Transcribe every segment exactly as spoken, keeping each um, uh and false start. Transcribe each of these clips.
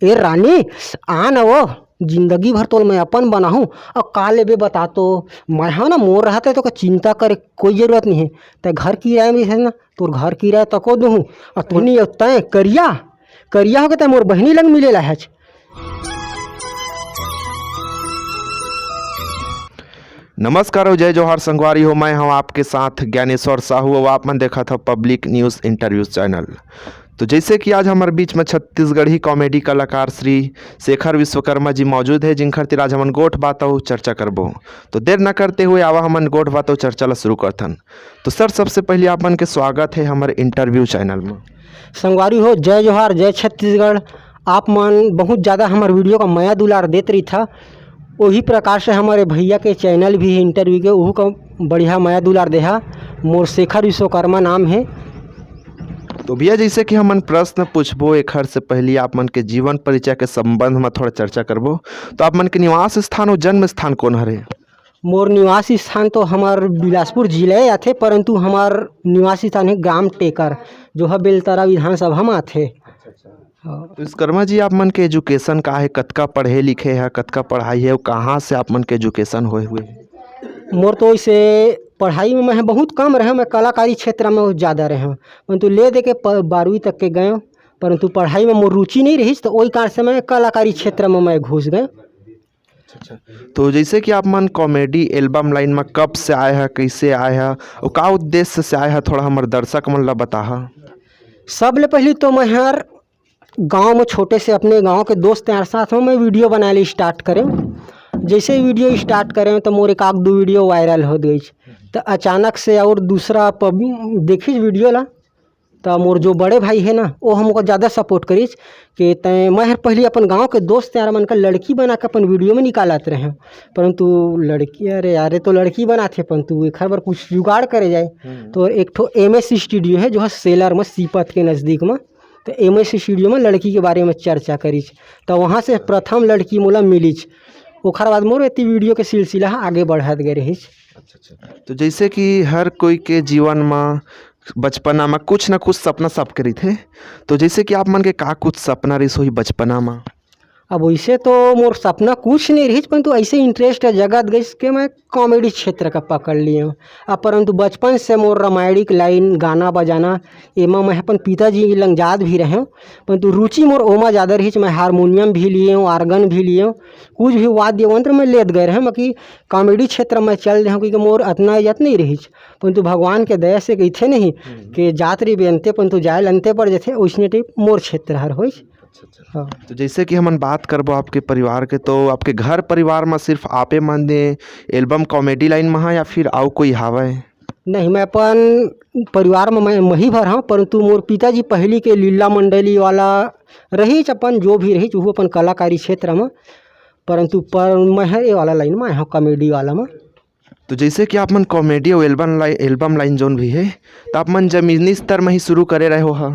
ए रानी, आ न वो, जिंदगी भर तोल मैं अपन बनाहूँ। अउ का लेबे बता तो, मैं हा ना, मोर रहते तो का चिंता करे कोई जरूरत नहीं है। तै घर किराए में है ना, तोर घर किराए तको दूहूँ। अउ तोनी तै करिया, करिया होके तै मोर बहिनी लंग मिले ला है। नमस्कार अउ जय जोहार संगवारी हो, मैं हूं आपके साथ ज्ञानेश्वर साहू अउ आप मन देखत हव पब्लिक न्यूज़ इंटरव्यूज चैनल। तो जैसे कि आज हमारे बीच में छत्तीसगढ़ी कॉमेडी कलाकार श्री शेखर विश्वकर्मा जी मौजूद है, जिनकर तीर आज हमन गोठ बात अउ चर्चा करबो। तो देर न करते हुए आवा हमन गोठ बात अउ चर्चा ला शुरू करथन। तो सर, सबसे पहले आप मन के स्वागत है हमारे इंटरव्यू चैनल में। संगवारी हो, जय जोहार, जय छत्तीसगढ़। आप मन बहुत ज़्यादा हमारे वीडियो का मया दुलार देत रही था, वही प्रकार से हमारे भैया के चैनल भी है इंटरव्यू के, उहू का बढ़िया मया दुलार देहा। मोर शेखर विश्वकर्मा नाम है। तो भैया, जैसे कि हमन प्रश्न पूछबो, एखर से पहले आप मन के जीवन परिचय के संबंध में थोड़ा चर्चा करबो। तो आप मन के निवास स्थान अउ जन्म स्थान कौन हरे? मोर निवास स्थान तो हमार बिलासपुर जिला ही आथे, परंतु हमार निवास स्थान है ग्राम टेकर, जो है बेलतरा विधानसभा में आथे। हाँ। तो विश्वकर्मा जी, आप मन के एजुकेशन का है? कतका पढ़े लिखे है, कतका पढ़ाई है, अउ कहाँ से आप मन के एजुकेशन होए हुए है? मोर तो इसे पढ़ाई में मैं बहुत कम रहे, मैं कलाकारी क्षेत्र में ज़्यादा रहे, परंतु ले दे के प-, बारहवीं तक के गए, परंतु पढ़ाई में मोर रुचि नहीं रहिस, तो वही कारण से मैं कलाकारी क्षेत्र में मैं घुस गए। अच्छा, अच्छा। तो जैसे कि आप मन कॉमेडी एल्बम लाइन में कब से आए हैं, कैसे आए हैं, और का उद्देश्य से आए हैं, थोड़ा हमारे दर्शक मन ला बताहा। सबले पहले तो मैं हर गांव में छोटे से अपने गांव के दोस्त यार साथ में मैं वीडियो बनाए ले स्टार्ट करें। जैसे ही वीडियो स्टार्ट करें तो मोर एक आध दो वीडियो वायरल हो गई। तो अचानक से और दूसरा पब-, देखिस वीडियो ला, तो मोर जो बड़े भाई है ना, वो हमको ज़्यादा सपोर्ट करिस कि तैं, मैं हर पहले अपन गांव के दोस्त यार मन का लड़की बना के अपन वीडियो में निकालत रहे, परंतु लड़की, अरे यार, ये तो लड़की बनाथे, परंतु एक हर बार कुछ जुगाड़ करे जाए। हम्म। तो एक ठो एम एस स्टूडियो है, जो है सेलर में, सीपत के नज़दीक में, तो एम एस स्टूडियो में लड़की के बारे में चर्चा करिस। तो वहाँ से प्रथम लड़की मोला मिलिस, ओखर बाद मोर एती वीडियो के सिलसिला ह आगे बढ़त गए रहिस। अच्छा, अच्छा। तो जैसे कि हर कोई के जीवन में बचपना में कुछ ना कुछ सपना सबके रहिथे, तो जैसे कि आप मन के का कुछ सपना रहिस होही बचपना में? अब वैसे तो मोर सपना कुछ नहीं रहिस, परंतु ऐसे इंटरेस्ट जगत गइस के मैं कॉमेडी क्षेत्र का पकड़ लिए हूँ। अब परंतु बचपन से मोर रामायणिक लाइन, गाना बजाना, एमा मैं अपन पिताजी लंग जात भी रहे हूँ, परंतु रुचि मोर ओमा ज़्यादा रहिस। मैं हारमोनियम भी लिए हूँ, आर्गन भी लिए हूँ, कुछ भी वाद्य यंत्र मैं लेत गए रहे हूँ, बाकी कॉमेडी क्षेत्र में चल रहे हूँ, क्योंकि मोर अतना इज्जत नहीं रहिस। परंतु भगवान के दया से कहिथे नहीं हम्म। कि जात रहिबे अंते, परंतु जाए ल अंते पड़ जथे, वैसने टाइप मोर क्षेत्र हर होइस। अच्छा, अच्छा। हाँ। तो जैसे कि हमन बात करबो आपके परिवार के, तो आपके घर परिवार में सिर्फ आपे मन दे एल्बम कॉमेडी लाइन में हा या फिर आउ कोई हावय? नहीं, मैं अपन परिवार में मैं, मैं ही भर हूँ, परंतु मोर पिताजी पहली के लीला मंडली वाला रहिस, अपन जो भी रहिस, वो अपन कलाकारी क्षेत्र में, परंतु पर मैं हर ये वाला लाइन में आए हूँ, कॉमेडी वाला में। तो जैसे कि आप मन कॉमेडी अउ एल्बम लाइ-, एल्बम लाइन जोन भी है, तो आप मन जमीनी स्तर में ही शुरू करे रहे हो हा।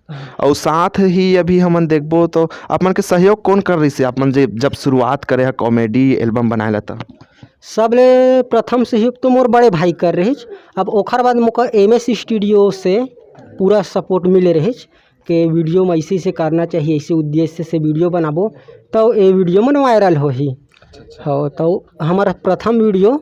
हाँ। अउ साथ ही अभी हमन देखबो तो आप मन के सहयोग कौन कर रहिस हे? आप मन जे जब शुरुआत करे हा कॉमेडी एल्बम बनाए ला, त सबले प्रथम सहयोग तो मोर बड़े भाई कर रहिस। अब ओखर बाद मोका एम एस स्टूडियो से पूरा सपोर्ट मिले रहिस के वीडियो में ऐसे ऐसे करना चाहिए, ऐसे उद्देश्य से वीडियो बनाबो, तो ये वीडियो मन वायरल होही। अच्छा, अच्छा। हाँ, तो हमारा प्रथम वीडियो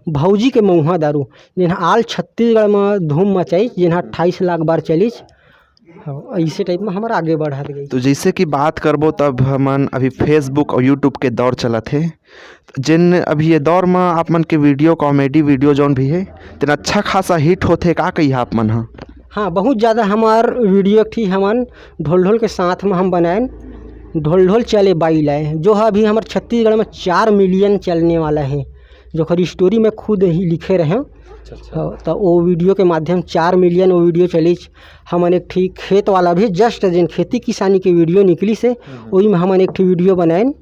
भौजी के महुआ दारू, जेन आल छत्तीसगढ़ में धूम मचाइस, जेन अट्ठाईस लाख बार चलिस। हाँ, ऐसे टाइप में हमारा आगे बढ़त गई। तो जैसे कि बात करबो, तब हमन अभी Facebook और YouTube के दौर चलत हे, जेन अभी ये दौर में आप मन के वीडियो, कॉमेडी वीडियो जौन भी है, तेन अच्छा खासा हिट होथे, का कही आप मन ह? हाँ, बहुत ज़्यादा हमार वीडियो एक ठी हमन ढोल ढोल के साथ में हम बनाएन, ढोल ढोल चले बाई लाए, जो है अभी हमार छत्तीसगढ़ में चार मिलियन चलने वाला है, जो खरी स्टोरी में खुद ही लिखे रहे। अच्छा, अच्छा। हाँ, तो वो वीडियो के माध्यम चार मिलियन वो वीडियो चलिस। हमन एक ठी खेत वाला भी, जस्ट जेन खेती किसानी के वीडियो निकलिस हे, हम्म। वही में हमन एक ठी वीडियो बनाएन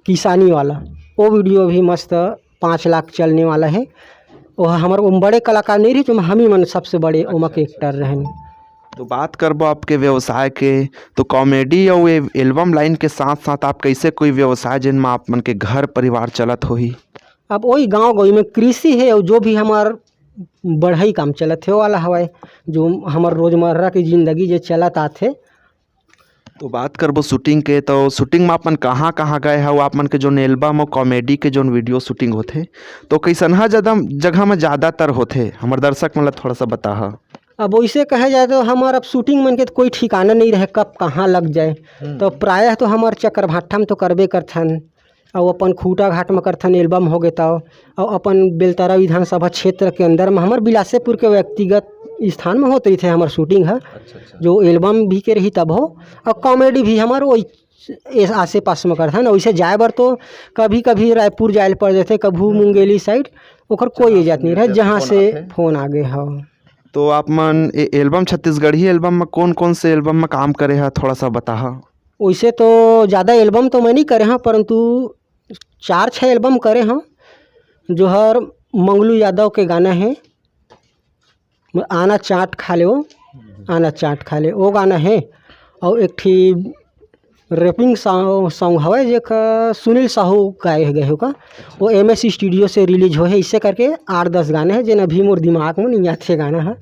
किसानी वाला, वो वीडियो भी मस्त पाँच लाख चलने वाला है। वो हमार ओम बड़े कलाकार नहीं रहिस, ओमा हम ही मन सबसे बड़े ओमा के एक्टर रहन। तो बात करबो आपके व्यवसाय के, तो कॉमेडी अउ ये एल्बम लाइन के साथ साथ आप कैसे कोई व्यवसाय जिन में आप मन के घर परिवार चलत होही? अब वही गांव गंवई में कृषि है और जो भी हमार बढ़ई काम चलत हे, वो वाला हवय, जो हमार रोजमर्रा की जिंदगी जे चलत आथे। तो बात करबो शूटिंग के, तो शूटिंग में अपन कहाँ-कहाँ गए हव? आप मन के जोन एल्बम और कॉमेडी के जोन वीडियो शूटिंग होथे, तो कैसन ह ज्यादा जगह में ज्यादातर होथे? हमर दर्शक मन ला थोड़ा सा बताहा। अब वैसे कहे जाए तो हमर अब शूटिंग मन के तो कोई ठिकाना नहीं रहे, कब कहाँ लग जाए। हम्म। तो प्रायः तो हमर चक्करभाठा में तो करबे करथन, अउ अपन खूंटाघाट में करथन एल्बम हो गे तव, अउ अपन बेलतरा विधानसभा क्षेत्र के अंदर में हमर बिलासेपुर के व्यक्तिगत स्थान में होत रहिथे हमर शूटिंग ह। अच्छा, अच्छा। जो एल्बम भी के रही तब हो, अउ कॉमेडी भी हमर वही ए-, आसे पास में करथन। वैसे जाए बर तो कभी कभी रायपुर जाए ल पड़ जाथे, कभू हम्म। मुंगेली साइड, ओकर कोई अच्छा, इजाजत नहीं रहे, जहाँ से फोन आगे हो। तो आप मन ए-, एल्बम, छत्तीसगढ़ी एल्बम में कौन कौन से एल्बम में काम करे हा, थोड़ा सा बताहा। वैसे तो ज़्यादा एल्बम तो मैं नहीं करे हँव, परंतु चार छः एल्बम करे हँव, जो हर मंगलू यादव के गाना है, आना चाट खा ले, वो आना चाट खा ले, वो गाना है। और एक ठी रैपिंग सॉन्ग हवय, जेकर सुनील साहू गाए गए होगा, वो एम एस स्टूडियो से रिलीज होए हे। इससे करके आठ दस गाने हैं, जेन अभी मोर दिमाग में नहीं आथे गाना है।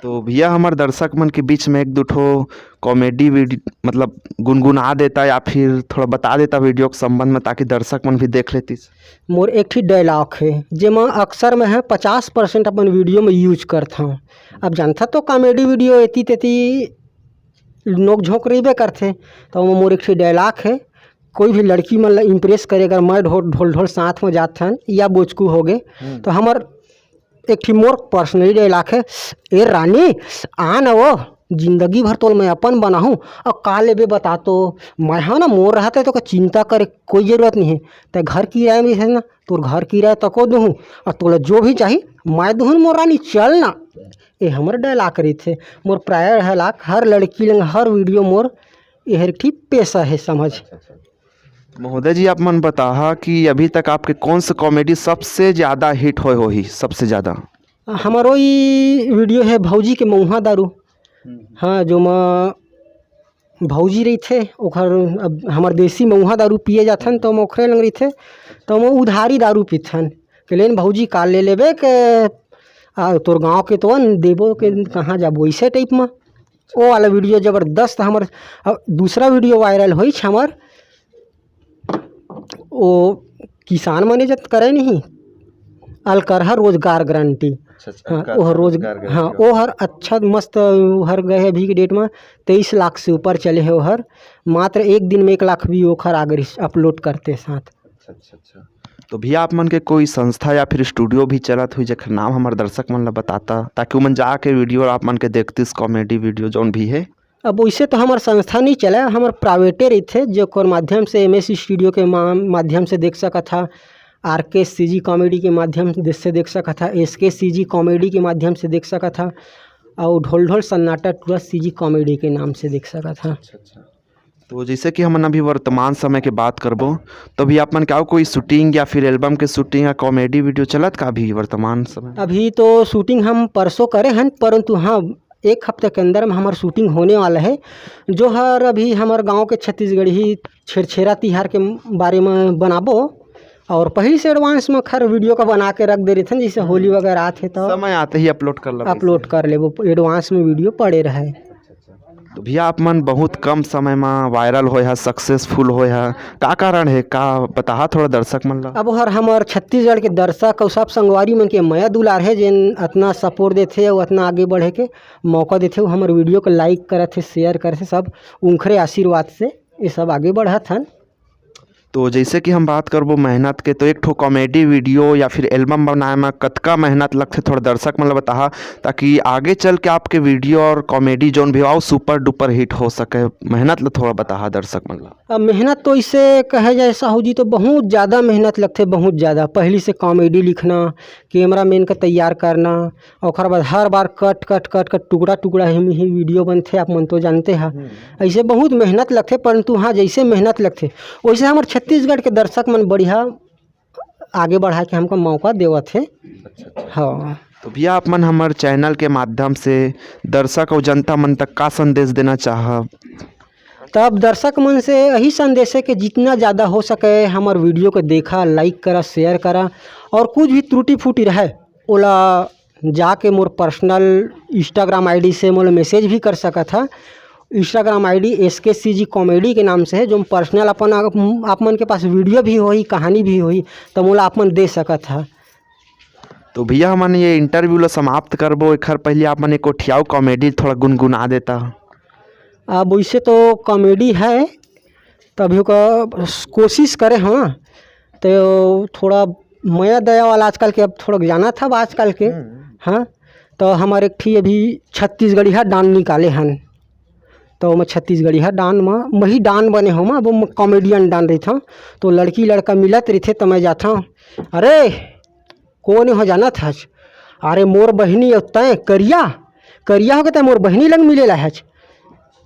तो भैया, हमर दर्शक मन के बीच में एक दू ठो कॉमेडी वीडियो, मतलब, गुनगुना देता या फिर थोड़ा बता देता वीडियो के संबंध में, ताकि दर्शक मन भी देख लेतिस। मोर एक ठी डायलॉग है, जेमा अक्सर मैं ह पचास परसेंट अपन वीडियो में यूज करत हँव। अब जानथा तो कॉमेडी वीडियो एती तेती नोक-झोंक रहिबे करथे, तो ओमा मोर एक ठी डायलॉग है, कोई भी लड़की मन ला इम्प्रेस करे, अगर मैं ढो-, ढोल ढोल साथ में जात हन या बोचकू होगे, हम्म। तो हमर एक ठी मोर पर्सनली डायलॉग है, "ए रानी, आ न वो, जिंदगी भर तोल मैं अपन बनाहूँ, अउ का लेबे बता तो, मैं हा ना मोर रहते तो का चिंता करे कोई जरूरत नहीं है, तै घर किराया में है ना, तोर घर किराया तको दूहूँ, अउ तोला जो भी चाही मैं दूहूँ मोर रानी, चल ना।" ए हमर डायलॉग रहिथे, मोर प्राय डायलॉग हर लड़की लंग हर वीडियो मोर एहर एक ठी पेशा है समझ। अच्छा, अच्छा। महोदय जी, आप मन बताहा कि अभी तक आपके कौन सा कॉमेडी सबसे ज़्यादा हिट होए होही, सबसे ज़्यादा? हमरो ई वीडियो है भौजी के मउहा दारू। हम्म। हाँ, जो म भौजी रहिथे, ओखर अब हमर देसी मउहा दारू पिए जाथन, तो ओमा ओखरे लंग रहिथे, तो ओमा उधारी दारू पीथन। के लेन भौजी, का ले लेबे के, आ, तोर गाँव के तो अन देबो के, कहाँ जाबो, इसे टाइप म। ओ वाला वीडियो जबरदस्त हमर। अब दूसरा वीडियो वायरल होइच हमर, ओ किसान मने जत करे नहीं, अलकरहा रोजगार गारंटी। अच्छा, अच्छा, हाँ, अलकरहा ओहर रोज-, रोजगार गारंटी। हाँ, ओहर अच्छा मस्त, ओहर गए अभी के डेट में तेईस लाख से ऊपर चले हे ओहर, मात्र एक दिन में एक लाख व्यू ओखर आ गइस अपलोड करते साथ। अच्छा, अच्छा, अच्छा। तो भैया, आप मन के कोई संस्था या फिर स्टूडियो भी चलत हुई, जेकर नाम हमर दर्शक मन ला बताता, ताकि ओमन जाके वीडियो आप मन के देखतिस, कॉमेडी वीडियो जौन भी है? अब वैसे तो हमर संस्था नहीं चले, हमर प्राइवेटे रहिथे, जेकर माध्यम से एम एस स्टूडियो के मा-, माध्यम से देख सकत हा, आर के सी जी कॉमेडी के माध्यम से देख सकत हा, एस के सी जी कॉमेडी के माध्यम से देख सकत हा, अउ ढोल ढोल सन्नाटा टूरा सी जी कॉमेडी के नाम से देख सकत हा। अच्छा, अच्छा। तो जैसे कि हमन अभी वर्तमान समय के बात करबो, तो अभी आप मन के अउ कोई शूटिंग या फिर एल्बम के शूटिंग या कॉमेडी वीडियो चलत का अभी वर्तमान समय? अभी तो शूटिंग हम परसों करे हन, परंतु हाँ, एक हफ्ते के अंदर में हमर शूटिंग होने वाला है, जो हर अभी हमर गांव के छत्तीसगढ़ी छेरछेरा तिहार के बारे में बनाबो। और पहिली से एडवांस में खर वीडियो का बना के रख दे रहिथन, जैसे होली वगैरह आथे तो समय आते ही अपलोड कर लेबो। अपलोड कर लेबो, एडवांस में वीडियो पड़े रहे। तो भैया, आप मन बहुत कम समय में वायरल होए हा, सक्सेसफुल होए हा, का कारण है, का बताहा थोड़ा दर्शक मन ला? अब हर हमर छत्तीसगढ़ के दर्शक अउ सब संगवारी मन के मया दुलार है, जेन अतना सपोर्ट देथे अउ अतना आगे बढ़े के मौका देथे, वो हमर वीडियो को लाइक करत हे, शेयर करत हे, सब उनखरे आशीर्वाद से ये सब आगे बढ़त हन। तो जैसे कि हम बात करबो मेहनत के, तो एक ठो कॉमेडी वीडियो या फिर एल्बम बनाए में कतका मेहनत लगथे, थोड़ा दर्शक मन ला बताहा, ताकि आगे चल के आपके वीडियो और कॉमेडी जोन भी आओ, सुपर डुपर हिट हो सके। मेहनत ला थोड़ा बताहा दर्शक मन ला। अब मेहनत तो इसे कहे जाए साहू जी, तो बहुत ज़्यादा मेहनत लगथे, बहुत ज़्यादा। पहली से कॉमेडी लिखना, कैमरामैन का तैयार करना, ओकर बाद हर बार कट, कट, कट, कट, टुकड़ा, टुकड़ा ही, ही वीडियो बनथे, आप मन तो जानते हा। हम्म। ऐसे बहुत मेहनत लगथे, परंतु हाँ, जैसे मेहनत लगथे, वैसे हमर छत्तीसगढ़ के दर्शक मन बढ़िया आगे बढ़ा के हमको मौका देवत हे। अच्छा, अच्छा। हाँ। तो भैया, आप मन हमर चैनल के माध्यम से दर्शक और जनता मन तक का संदेश देना चाहब? तब दर्शक मन से यही संदेश है कि जितना ज़्यादा हो सके हमर वीडियो को देखा, लाइक करा, शेयर करा, और कुछ भी त्रुटि फूटी रहे, ओला जाके more personal Instagram I D से मोला मैसेज भी कर सकत हा। Instagram ID S K C G comedy के नाम से है, जो पर्सनल अपन आप, आप मन के पास वीडियो भी होही, कहानी भी होही, तो मोला आप मन दे सकत हा। तो भैया, हमन ये इंटरव्यू ला समाप्त करबो, एखर पहले आप मन एको ठियाऊ कॉमेडी थोड़ा गुनगुना देता। अब वैसे तो कॉमेडी है, तभी का कोशिश करे, हाँ, तो थोड़ा मया दया वाला आजकल के, अब थोड़ा जाना था आजकल के। हाँ, तो हमारे एक ठी अभी छत्तीसगढ़िया डान निकाले हन, तो मैं छत्तीसगढ़िया डान में, मही डान बने हो, मैं वो कॉमेडियन डान रही था। तो लड़की लड़का मिलत रही थे, तो मैं जाता हूँ, अरे, कौन हो जानत हच? अरे, मोर बहिनी अउ तैं करिया, करिया होके तैं मोर बहिनी लंग मिले ला हच।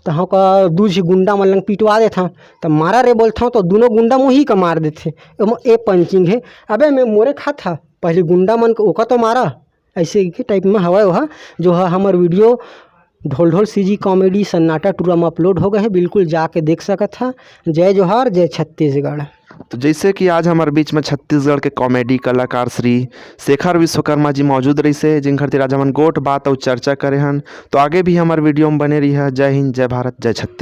त हम का दू झी गुंडा मन लंग पिटवा देथंव। त मारा रे बोलथंव तो दुनों गुंडा मोही का मार देथे। एमा ए पंचिंग हे। अबे मैं मोरे खात हा, पहले गुंडा मन के ओका तो मारा। ऐसे के टाइप में हवय ओहा, जो ह हमर वीडियो ढोल ढोल सीजी कॉमेडी सन्नाटा टूरा में अपलोड हो गए हे, बिल्कुल जाके देख सकत हा। जय जोहार, जय छत्तीसगढ़। तो जैसे कि आज हमारे बीच में छत्तीसगढ़ के कॉमेडी कलाकार श्री शेखर विश्वकर्मा जी मौजूद रहिसे, जिन खातिर आज हमन गोठ बात अउ चर्चा करे हन। तो आगे भी हमारे वीडियो में बने रहिहा। जय हिंद, जय भारत, जय छत्तीसगढ़।